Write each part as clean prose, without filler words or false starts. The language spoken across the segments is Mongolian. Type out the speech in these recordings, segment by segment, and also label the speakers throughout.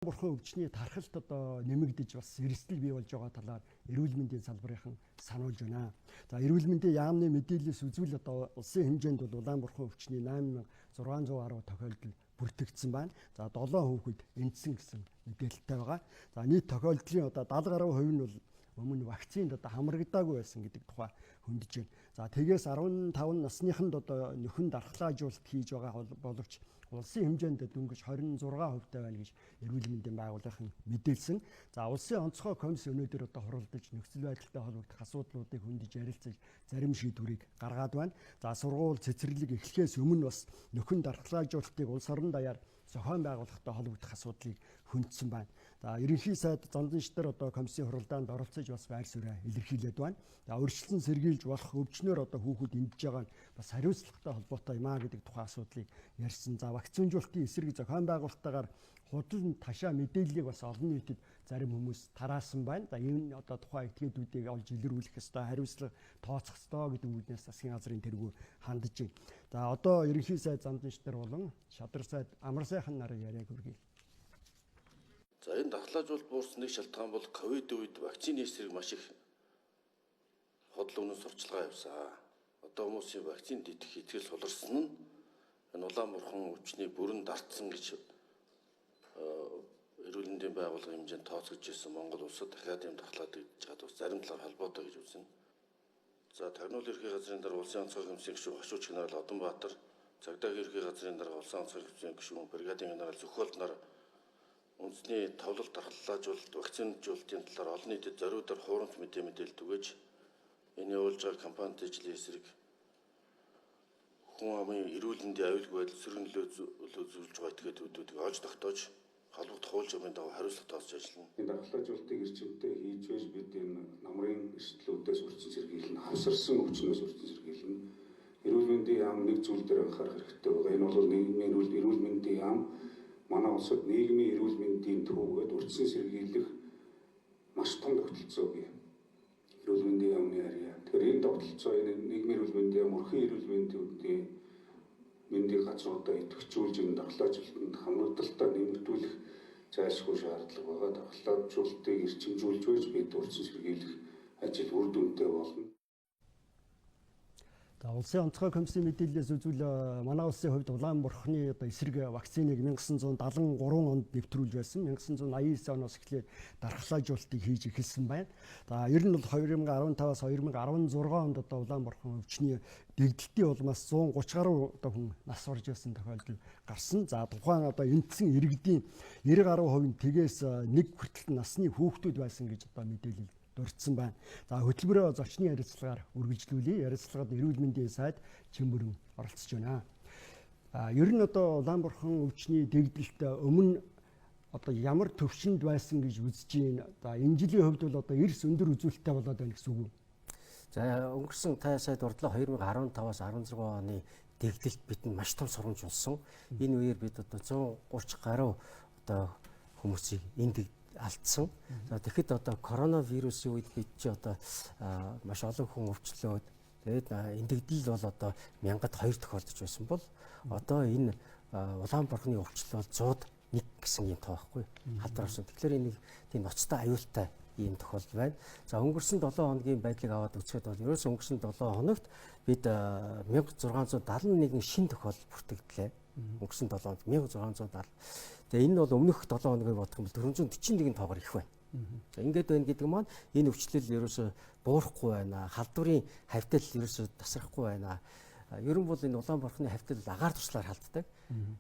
Speaker 1: Бурхан өвчний тархалт одоо нэмэгдэж бас эрсдэл бий болж байгаа талаар эрүүл мэндийн салбарынхан сануулж байна. За, эрүүл мэндийн яамны мэдээллээс үзвэл, одоо улсын хэмжээнд бол улаан бурхан өвчний 8610 тохиолдол бүртгэгдсэн байна. За, 7 хүүхэд эндсэн гэсэн мэдээлэлтэй байгаа. За, нийт тохиолдлын одоо 70 гаруй хувь нь бол өмнө вакцинд одоо хамрагдаагүй байсан гэдэг тухай хөндөж байна. За, тэгээс 15 насныханд одоо нөхөн дархлаажуулалт хийж байгаа боловч улсын хэмжээнд дөнгөж 26% таа байна гэж эрүүл мэндийн байгууллагын мэдээлсэн. За, улсын онцгой комисс өнөөдөр одоо хуралдаж, нөхцөл байдалтай холбогдох асуудлуудыг хөндөж ярилцаж, зарим шийдвэрийг гаргаад байна. За, сургууль цэцэрлэг эхлэхээс өмнө бас нөхөн дархлаажуулалтыг улс орон даяар зохион байгуулахтай холбогдох асуудлыг хөндсөн байна. За, ерөнхий сайд Занданшдар одоо комиссийн хуралдаанд оролцож, бас байр сууриа илэрхийлээд байна. За, урьдчилан сэргийлж болох өвчнөр одоо хүүхэд эндэж байгаа нь бас хариуцлагатай холбоотой юм а гэдэг тухай асуудлыг ярьсан. За, вакцинжуулалтын эсрэг зохион байгуулалттайгаар худал ташаа мэдээллийг бас олон нийтэд зарим хүмүүс тараасан байна. За, энэ одоо тухайн этгээдүүдийг олж илрүүлэх ёстой, хариуцлага тооцох ёстой гэдэг үүднээс засгийн газрын тэргүү хандж байна. За, одоо ерөнхий сайд Занданшдар болон шадар сайд Амар сайхан нарын яриаг хүргэе.
Speaker 2: За, энэ дархлаажуулалт буурсан нэг шалтгаан бол ковид үед вакцины эсрэг маш их худал үнэн сурталчилгаа явсан. Одоо хүмүүсийн вакцинд итгэх итгэл суларсан нь энэ улаан бурхан өвчний бүрэн дартсан гэж эрүүл мэндийн байгууллагын хэмжээнд тооцогдож ирсэн Монгол улсад дахиад юм дархлаад идэж чад бас зарим талаар холбоотой гэж үзнэ. За, тагнуул ерхий газрын дарга, улсын онцгой комиссийн гишүүн хашууч генерал Одонбаатар, цагдаагийн ерхий газрын дарга, улсын онцгой комиссийн гишүүн бригадын генерал Зөхөлд нар үндэсний товлолт дархлаажуулалт, вакцинжуулалтын талаар олон нийтэд зориудаар хуурамч мэдээ мэдээлэл түгээж, энэ явуулж байгаа кампанит ажлын эсрэг хүн амын эрүүл мэндийн аюулгүй байдал сөрөг нөлөө үзүүлж байгаа этгээдүүдийг олж тогтоож, холбогдох хууль журмын дагуу хариуцлага тооцож ажиллана.
Speaker 3: Энэ дархлаажуулалтыг эрчимтэй хийж байж бид энэ намрын эрсдлүүдээс урьдчилан сэргийлнэ, хавсарсан өвчнөөс урьдчилан сэргийлнэ. Эрүүл мэндийн яам нэг зүйл дээр анхаарах хэрэгтэй байгаа. Энэ бол нийгмийн эрүүл мэндийн яам, манай улсад нийгмийн эрүүл мэндийн төв гээд урьдчилан сэргийлэх маш том тогтолцоо бий. Эрүүл мэндийн яамны харьяа. Тэгэхээр энэ тогтолцоо, энэ нийгмийн эрүүл мэндийн яам өрхийн эрүүл мэндийн мэндийн газруудаа идэвхжүүлж, энэ дархлаажуулалтанд хамрагдалтаа нэмэгдүүлэх зайлшгүй шаардлага байгаа. Дархлаажуулалтыг эрчимжүүлж байж бид урьдчилан сэргийлэх ажил үр дүнтэй болно.
Speaker 1: За, улсын онцгой комиссийн мэдээллээс үзвэл, манай улсын хувьд улаан бурхны одоо эсрэг вакциныг 1973 онд нэвтрүүлж байсан. 1989 оноос эхлээд дархлаажуулалтыг хийж эхэлсэн байна. За, ер нь бол 2015-аас 2016 онд одоо улаан бурхан өвчний дэгдэлтийн улмаас 130 гаруй одоо хүн нас барж байсан тохиолдол гарсан. За, тухайн одоо эндсэн иргэдийн 90 гаруй хувь нь, тэгээс нэг хүртэл насны хүүхдүүд байсан гэж одоо мэдээлэл дурдсан байна. За, хөтөлбөрөө зочны ярилцлагаар үргэлжлүүлье. Ярилцлагад эрүүл мэндийн сайд Чимбүрэн оролцож байна. А ер нь одоо улаан бурхан өвчний дэгдэлт өмнө одоо ямар төвшөнд байсан гэж үзэж байна? За, энэ жилийн хувьд бол одоо эрс өндөр үзүүлэлттэй болоод байна гэсэн үг үү?
Speaker 4: За, өнгөрсөн та сая дурдлаа, 2015-аас 16 оны дэгдэлт бидэнд маш том сургамж болсон. Энэ үеэр бид одоо 130 гаруй одоо хүмүүсийг энд алдсан. За, тэгэхэд одоо коронавирусын үед бид чи одоо маш олон хүн өвчлөөд, тэгээд эндэгдэл бол одоо 1002 тохиолдож байсан бол одоо энэ улаан бурхны өвчлөл бол 101 гэсэн юм тоо байхгүй халдвар авсан. Тэгэхээр энэ тийм ноцтой аюултай ийм тохиолдол байна. За, өнгөрсөн 7 хоногийн байдлыг аваад үзэхэд бол ерөөсөн өнгөрсөн 7 хоногт бид 1671 шинэ тохиолдол бүртгэгдлээ. Өнгөрсөн 7 хоногт 1670. Тэгээ энэ бол өмнөх 7 хоногийг бодох юм бол 441 тоогоор их байна. За, ингээд байна гэдэг маань энэ өвчлөл ерөөсө буурахгүй байна. Халдварын хавтал ерөөсө тасрахгүй байна. Ер нь бол энэ улаан бурхны хавтал агаар туслаар халддаг.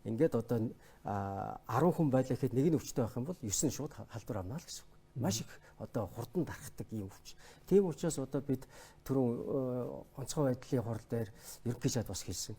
Speaker 4: Ингээд одоо 10 хүн байлаа гэхэд нэг нь өвчтэй байх юм бол 9 нь шууд халдвар авна л гэсэн үг. Маш их одоо хурдан дарахдаг ийм өвч. Тийм учраас одоо бид түрүүн онцгой байдлын хурал дээр ерөнхий сайд бас хэлсэн.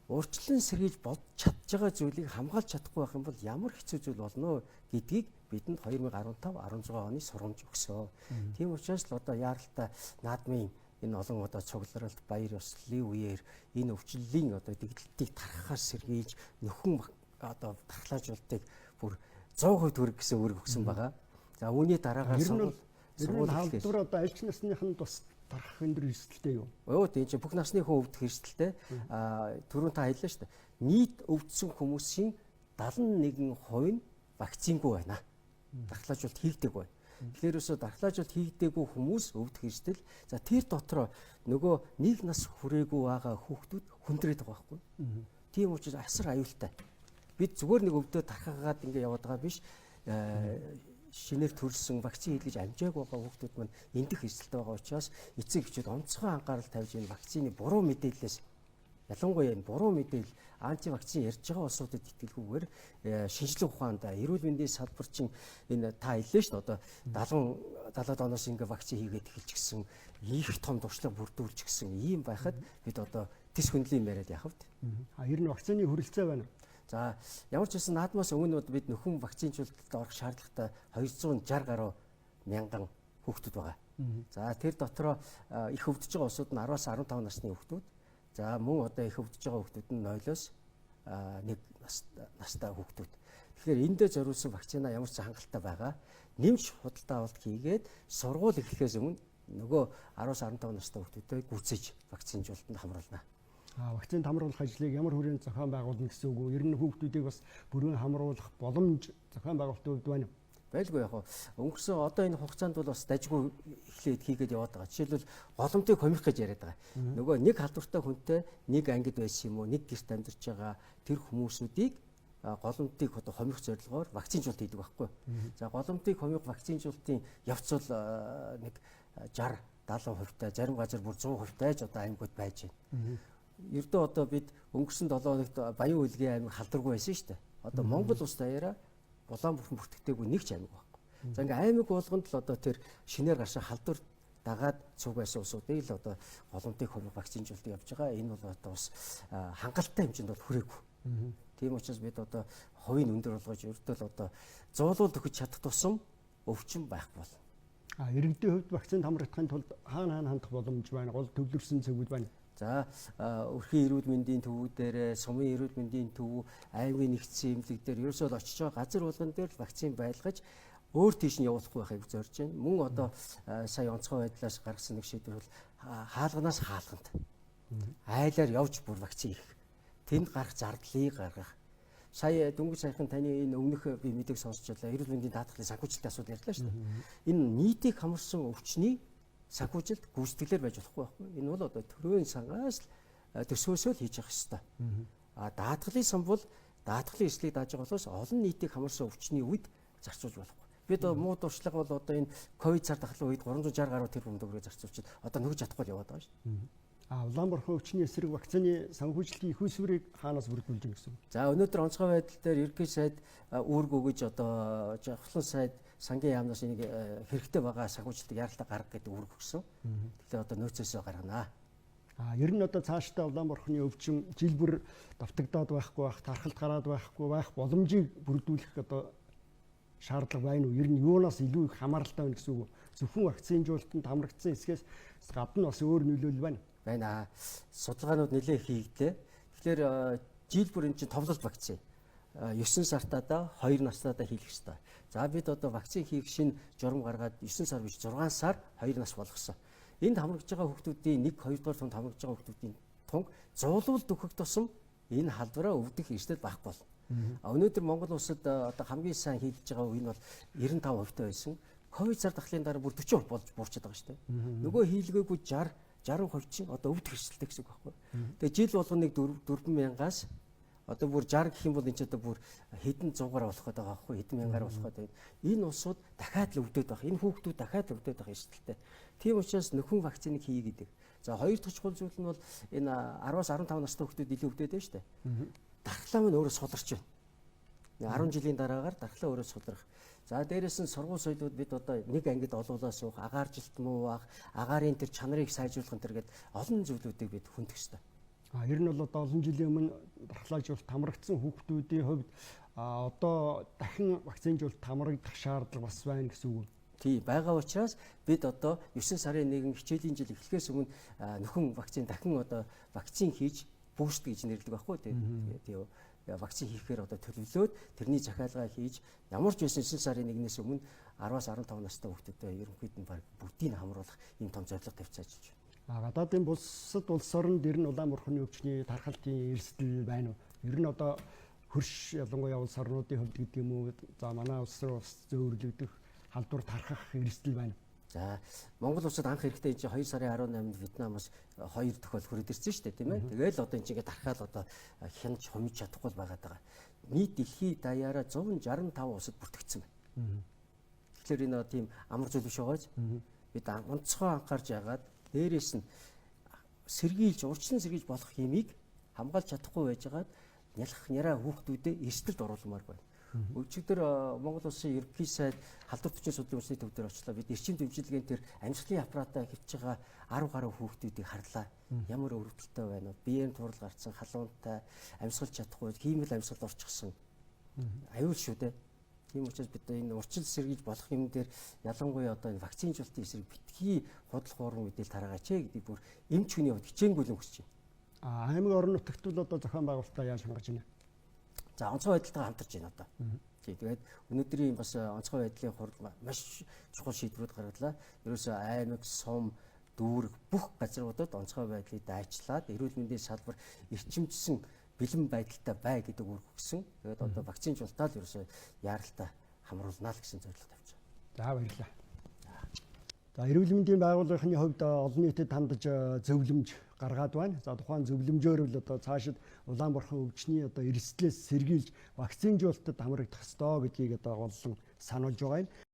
Speaker 4: Урьдчилан сэргийлж болж чадж байгаа зүйлийг хамгаалж чадахгүй байх юм бол ямар хэцүү зүйл болно гэдгийг бидэнд 2015 16 оны сургамж өгсөө. Тийм учраас л одоо яаралтай наадмын энэ олон одоо цугларалт, баяр ёслолын үеэр энэ өвчлөлийн одоо дэгдэлтийг тархахаар сэргийлж, нөхөн одоо дархлаажуултыг бүр 100% төрөг гэсэн үүрэг өгсөн байгаа. За, үүний дараагаар
Speaker 1: сургууль халдвар одоо аль ч насныханд бас тархах өндөр эрсдэлтэй юу?
Speaker 4: Өө, тийм чи бүх насны хүн өвдөх эрсдэлтэй. Аа, түрүүн та хэллээ шүү дээ. Нийт өвдсөн хүмүүсийн 71% нь вакцингүй байна. Дархлаажуулалт хийгдээгүй байна. Тэгэхээр өсөө дархлаажуулалт хийгдээгүй хүмүүс өвдөх эрсдэл. За тэр дотроо нөгөө нэг нас хүрээгүй байгаа хүүхдүүд хүндрээд байгаа байхгүй. Тийм учраас асар аюултай. Бид зүгээр нэг өвдөө тархагаад ингэ яваад байгаа биш. Шинээр төрсэн вакцин хийлгэж амжаагүй байгаа хүүхдүүд маань эндэх эрсдэлтэй байгаа учраас эцэг эхчүүд онцгой анхаарал тавьж энэ вакцины буруу мэдээллээс, ялангуяа энэ буруу мэдээлэл, анти вакцин ярьж байгаа улсуудад итгэлгүйгээр шинжлэх ухаанд, эрүүл мэндийн салбар чинь энэ та хэллээ шүү дээ, одоо 70 70-аад оноос ингээ вакцин хийгээд эхэлчихсэн, их том туршлага бүрдүүлчихсэн ийм байхад бид одоо тэс хөндлөлийн яриад яхав вэ?
Speaker 1: А ер нь вакцины хүрэлцээ байна.
Speaker 4: За ямар ч байсан наадмаас өмнө бид нөхөн вакцинжуулалтад орох шаардлагатай 260 гаруй мянган хүүхдүүд байгаа. За тэр дотроо их өвдөж байгаа улсууд нь 10-аас 15 насны хүүхдүүд. За мөн одоо их өвдөж байгаа хүүхдүүд нь 0-оос 1 настай хүүхдүүд. Тэгэхээр эндээ зориулсан вакцина ямар ч хангалттай байгаа. Нэмж худалдаа авалт хийгээд сургууль эхлэхээс өмнө нөгөө 10-аас 15 настай хүүхдүүдэд гүйцээж вакцинжуулалтанд хамруулна.
Speaker 1: Вакцинд хамруулах ажлыг ямар хүрээнд зохион байгуулна гэсэн үг үү? Ер нь хүүхдүүдийг бас бүрэн хамруулах боломж зохион байгуулалтын хувьд байна уу?
Speaker 4: Байлгүй яг өнгөрсөн одоо энэ хугацаанд бол бас дажгүй эхлээд хийгээд яваад байгаа. Жишээлбэл голомтыг хомих гэж яриад байгаа. Нөгөө нэг халдвартай хүнтэй нэг ангид байсан юм уу, нэг гэрт амьдарч байгаа тэр хүмүүсүүдийг голомтыг одоо хомих зорилгоор вакцинжуулалт хийдэг байхгүй. За голомтыг хомих вакцинжуулалтын явц бол нэг 60 70% та, зарим газар бүр 100% тааж одоо аймагуд байж байна. Ердөө одоо бид өнгөрсөн 7 хоногт Баян үлгийн аймаг халдваргүй байсан шүү дээ. Одоо Монгол улс даяараа улаан бүрхэн бүртгэдэггүй нэг ч аймаг байхгүй. За ингээ аймаг болгонд л одоо тэр шинээр гарсан халдвар дагаад цуг байсан улсуудыг л одоо голомтыг хомих вакцинжуулалт явж байгаа. Энэ бол одоо бас хангалттай хэмжээнд бол хүрээгүй. Тийм учраас бид одоо хувийн өндөр болгож ердөө л одоо зуулуул өгч чадах тусам өвчин байхгүй болно.
Speaker 1: А иргэдийн хувьд вакцинд хамрагдахын тулд хаана хаана хандах боломж байна? Гол төвлөрсөн цэгүүд байна.
Speaker 4: За өрхийн эрүүл мэндийн төвүүд дээр, сумын эрүүл мэндийн төв, аймгийн нэгдсэн эмнэлэг дээр ерөөсөө л очиж байгаа газар болгон дээр л вакцин байлгаж өөр тийш нь явуулахгүй байхыг зорж байна. Мөн одоо сая онцгой байдлаас гаргасан нэг шийдвэр бол хаалганаас хаалганд айлаар явж бүр вакцин хийх. Тэнд гарах зардлыг гаргах. Сая дөнгөж саяхан таны энэ өмнөх би мэдээг сонсч байлаа. Эрүүл мэндийн даатгалын санхүүжилтийн асуудал ярьлаа шүү дээ. Энэ нийтийг хамарсан өвчний санхүүжилт гүйцэтгэлээр байж болохгүй байхгүй. Энэ бол одоо төрийн сангаас л төсөөсөө л хийж явах ёстой. А даатгалын сан бол даатгалын эрсдлийг дааж байгаа болохоос олон нийтийг хамарсан өвчний үед зарцуулж болохгүй. Бид муу туршлага бол одоо энэ ковид цар тахлын үед 360 гаруй тэрбум төгрөг зарцуулчихад одоо нөхөж чадахгүй л яваад байгаа шүү дээ.
Speaker 1: А улаан бурхан өвчний эсрэг вакцины санхүүжилтийн их усвэрийг хаанаас бүрдүүлж байгаа гэсэн үг?
Speaker 4: За өнөөдөр онцгой байдал дээр ерөнхий сайд үүрэг өгөж одоо жавхлан сайд сангийн яамнаас энийг хэрэгтэй байгаа санхүүжилтийг яаралтай гарга гэдэг үүрэг өгсөн. Тэгэхээр одоо нөөцөөсөө гаргана.
Speaker 1: А ер нь одоо цаашдаа улаан бурханы өвчин жил бүр давтагдаад байхгүй байх, тархалт гараад байхгүй байх боломжийг бүрдүүлэх одоо шаардлага байна уу? Ер нь юунаас илүү их хамааралтай байна гэсэн үг? Зөвхөн вакцинжуулалтанд хамрагдсан хэсгээс гадна бас өөр нөлөөлөл байна.
Speaker 4: Байна. Судалгаанууд нэлээд хийгдлээ. Тэгэхээр жил бүр энэ чинь товлолт вакцин. 9 сартаадаа 2 настайдаа хийх ёстой. За бид одоо вакцин хийх шинэ журам гаргаад 9 сар биш 6 сар 2 нас болгосон. Энд хамрагдж байгаа хүүхдүүдийн 1 2 дугаар тунд хамрагдж байгаа хүүхдүүдийн тунг зуулуул дөхөх тусам энэ халдвараа өвдөх эрсдэл байхгүй болно. Өнөөдөр Монгол улсад одоо хамгийн сайн хийлж байгаа үе нь бол 95% та байсан. Ковид цар тахлын дараа бүр 40% болж буурчаад байгаа шүү дээ. Нөгөө хийлгээгүй 60 60% чинь одоо өвдөх эрсдэлтэй гэсэн үг байхгүй. Тэгээ жил болгоно нэг 4 мянгаас одоо бүр 60 гэх юм бол энэ ч одоо бүр хэдэн зуугаар болох гэдэг байгаа байхгүй, хэдэн мянгаар болох гэдэг. Энэ улсууд дахиад л өвдөд байх. Энэ хүүхдүүд дахиад л өвдөд байх эрсдэлтэй. Тийм учраас нөхөн вакциныг хий гэдэг. За хоёр дахь чухал зүйл нь бол энэ 10-аас 15 настай хүүхдүүд илүү өвдөд байна шүү дээ. Дархлаа маань өөрөө суларч байна. 10 жилийн дараагаар дархлаа өөрөө сулрах. За дээрэс нь сургууль соёлууд бид одоо нэг ангид олуулаа суух, агааржилт муу байх, агаарын тэр чанарыг сайжруулах энэ төр гээд олон зүйлүүдийг бид хөндөх ёстой.
Speaker 1: А ер нь бол одоо олон жилийн өмнө дархлаажуулалт хамрагдсан хүүхдүүдийн хувьд одоо дахин вакцинжуулалт хамрагдах шаардлага бас байна гэсэн үг үү?
Speaker 4: Тий, байгаа учраас бид одоо 9 сарын 1 хичээлийн жил эхлэхээс өмнө нөхөн вакцин дахин одоо вакцин хийж boost гэж нэрлэдэг байхгүй тий. Тий, вакцин хийхээр одоо төлөвлөөд тэрний захиалгаа хийж ямар ч байсан 9 сарын 1-ээс өмнө 10-аас 15 настай хүүхдүүдэд ерөнхийд нь баг бүгдийг хамруулах ийм том зорилго тавьж ажиллаж байна.
Speaker 1: А гадаадын бусад улс оронд ер нь улаан бурхны өвчний тархалтын эрсдэл байна уу? Ер нь одоо Хөрш ялангуяа улс орнуудын хувьд гэдэг юм уу, за манай улс руу бас зөөвөрлөгдөх, халдвар тархах эрсдэл байна.
Speaker 4: За Монгол улсад анх ирэхдээ энэ чинь 2 сарын 18-нд Вьетнамаас 2 тохиол хүрээд ирсэн шүү дээ, тийм ээ. Тэгээл одоо энэ чинь ингээд тархаал одоо хянаж хомиж чадахгүй л байгаад байгаа. Нийт дэлхий даяараа 165 улсад бүртгэгдсэн байна. Тэгэхээр энэ тийм амар зүйл биш байгааз. Бид онцгой анхаарч яагаад дээрээс нь сэргийлж, урьдчилан сэргийлж болох юмыг хамгаалж чадахгүй байжгаад нялх няраа хүүхдүүдэд эрсдэлд оруулмаар байна. Өчигдөр Монгол Улсын ерөнхий сайд халдвар хүчин судлалын үндэсний төв дээр очлоо. Бид эрчим дэмжлэгийн тэр амьсгалын аппаратаа хэвчж байгаа 10 гаруй хүүхдүүдийг харлаа. Ямар өрөвдөлттэй байна вэ? Биеийн турал гарцсан, халуунтай, амьсгалж чадахгүй, хиймэл амьсгал орчихсон. Аюул шүү дээ. Тийм учраас бид энэ урьдчилан сэргийлж болох юм дээр ялангуяа одоо энэ вакцинжуулалтын эсрэг битгий худал хуурмаг мэдээлэл тараагаач гэдгийг бүр эмч хүний хувьд хичээнгүйлэн хүсэж байна.
Speaker 1: Аймаг орон нутагт бол одоо зохион байгуулалтаа яаж хангаж байна?
Speaker 4: За онцгой байдалтайгаа хамтарч байна одоо. Тий, тэгээд өнөөдрийн бас онцгой байдлын хурал маш чухал шийдвэрүүд гаргалаа. Ерөөсөө аймаг, сум, дүүрэг бүх газруудад онцгой байдлыг дайчлаад эрүүл мэндийн салбар эрчимжсэн бэлэн байдалтай бай гэдэг үүрэг өгсөн. Тэгээд одоо вакцинжуулалтаа л ерөөсөө яаралтай хамруулнаа л гэсэн зорилго тавьж байгаа.
Speaker 1: За баярлалаа. За эрүүл мэндийн байгууллагын хувьд олон нийтэд хандаж зөвлөмж гаргаад байна. За тухайн зөвлөмжөөр л одоо цаашид улаан бурхан өвчний одоо эрсдлээс сэргийлж вакцинжуулалтад хамрагдах ёстой гэдгийг одоо голлон сануулж байгаа юм.